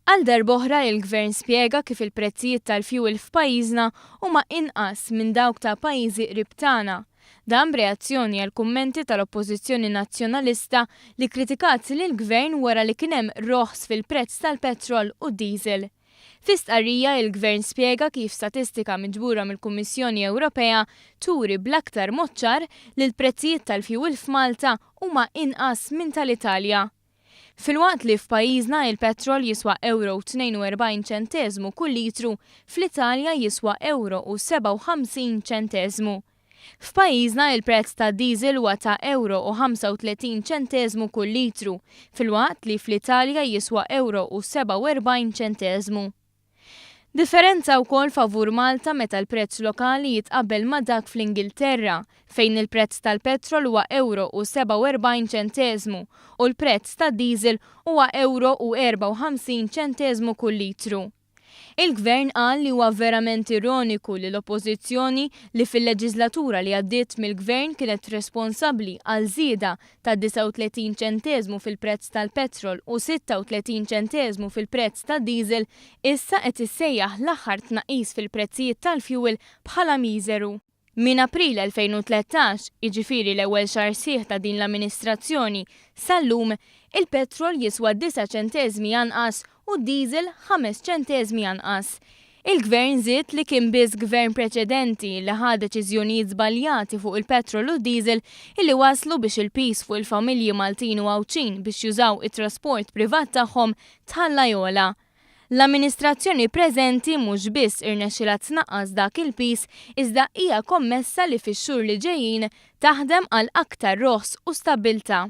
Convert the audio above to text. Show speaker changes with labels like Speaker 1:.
Speaker 1: Għal darb'oħra il-Gvern spjega kif il-prezzijiet tal-fjuwil f'pajjiżna huma inqas minn dawk ta' pajjiżi qrib tagħna. Dan b'reazzjoni għall-kummenti tal-Oppożizzjoni Nazzjonalista li kkritikat lill-Gvern wara li kien hemm roħs fil-prezz tal-petrol u d-diesel. Fi stqarrija il-Gvern spjega kif statistika miġbura mill-Kummissjoni Ewropea turi bl-aktar mod ċar li l-prezzijiet tal-fjuwil f'Malta huma inqas minn tal-Italja. Filwaqt li f'pajjiżna il-petrol jiswa ewro u 42 ċenteżmu kull litru, fl-Italja jiswa ewro u 57 ċenteżmu. F'pajjiżna il-prezz tad-diesel huwa ta' ewro u 35 ċenteżmu kull litru, filwaqt li fl-Italja jiswa ewro u 47 ċenteżmu. Differenza wkoll favur Malta meta l-prezz lokali jitqabbel ma' dak fl-Ingilterra, fejn il-prezz tal-petrol huwa ewro u 47 ċenteżmu u l-prezz tad-diesel huwa ewro u 54 ċenteżmu kull litru. Il-Gvern qal li huwa verament ironiku li l-Oppożizzjoni, li fil-leġiżlatura li għaddiet mill-Gvern kienet responsabbli għal żieda ta' 39 ċenteżmu fil-prezz tal-petrol u 36 ċenteżmu fil-prezz tad-diesel, issa qed issejjaħ l-aħħar tnaqqis fil-prezzijiet tal-fjuwil bħala miżeru. Minn April 2013, jiġifieri l-ewwel xahar sħiħ ta' din l-amministrazzjoni, sal-lum, il-petrol jiswa disa' ċenteżmi anqas u d-diesel ħames ċenteżmi anqas. Il-Gvern żied li kien biss Gvern preċedenti li ħa deċiżjonijiet żbaljati fuq il-petrol u d-diesel illi wasslu biex il-piż fuq il-familji Maltin u Għawdxin biex jużaw it-trasport privat tagħhom tħalla jogħla. L-amministrazzjoni preżenti mhux biss irnexxilha tnaqqas dak il-piż iżda hija kommessa li fix-xhur li ġejjin taħdem għal aktar roħs u stabbiltà.